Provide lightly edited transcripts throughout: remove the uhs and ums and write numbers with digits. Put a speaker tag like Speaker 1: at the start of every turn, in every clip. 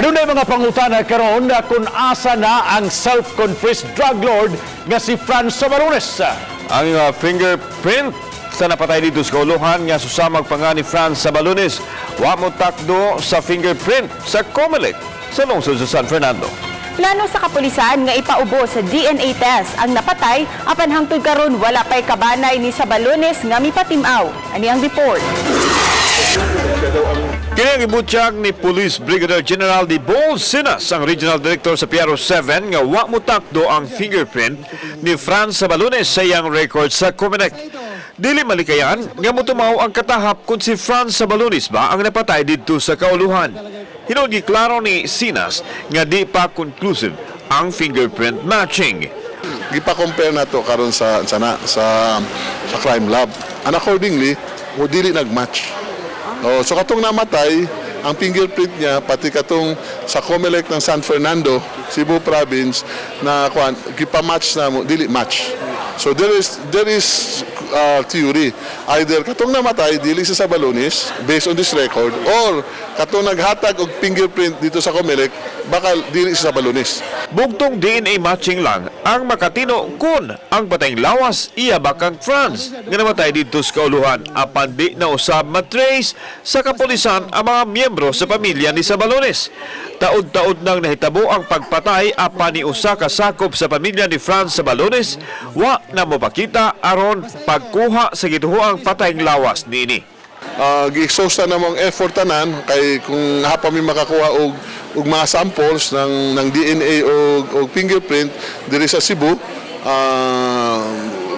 Speaker 1: Adunay mga pangutana karon na kung asa na ang self-confessed drug lord nga si Franz Sabalones.
Speaker 2: Ang fingerprint sa napatay didto sa kauluhan nga susamag pa nga ni Franz Sabalones, wa mo takdo sa fingerprint sa COMELEC sa lungsod sa San Fernando.
Speaker 3: Plano sa kapulisan nga ipaubo sa DNA test ang napatay, apan hangtod karon wala pay kabanay ni Sabalones nga mipatim-aw. Ani ang report.
Speaker 2: Kini ang ibutyag ni Police Brigadier General Debold Sinas, ang Regional Director sa PRO 7, nga wa mo takdo ang fingerprint ni Franz Sabalones sa iyang record sa COMELEC. Dili malikayan nga motumaw ang katahap kung si Franz Sabalones ba ang napatay didto sa kauluhan. Hinuon giklaro ni Sinas nga di pa conclusive ang fingerprint matching.
Speaker 4: Gipa-compare na to karon sa crime lab. And accordingly, mo dili nag-match. Oh, so katong namatay, ang fingerprint niya pati katong sa COMELEC ng San Fernando, Cebu Province na kuan, gipa-match na mo, dili match. So there is theory. Either katong namatay dili sa Sabalones based on this record, or katong naghatag og fingerprint didto sa COMELEC baka dili sa Sabalones.
Speaker 2: Bugtong DNA matching lang ang makatino kung ang patayng lawas iya ba kang Franz nga namatay didto sa kauluhan, apan di na usab matrace sa kapulisan ang mga miyembro sa pamilya ni Sabalones. Taud-taud nang nahitabo ang pagpatay, apan ni usa ka sakop sa pamilya ni Franz Sabalones wa na mopakita aron pagkuha sa gituhoang patayng lawas niini.
Speaker 4: Gi-exhaust na namong effort tanan kay kung hapa mi makakuha og mga samples ng DNA o fingerprint diri sa Cebu,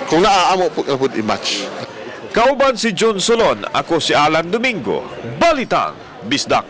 Speaker 4: kung naa amo po pud i-match.
Speaker 2: Kauban si John Solon, ako si Alan Domingo. Balitang Bisdak.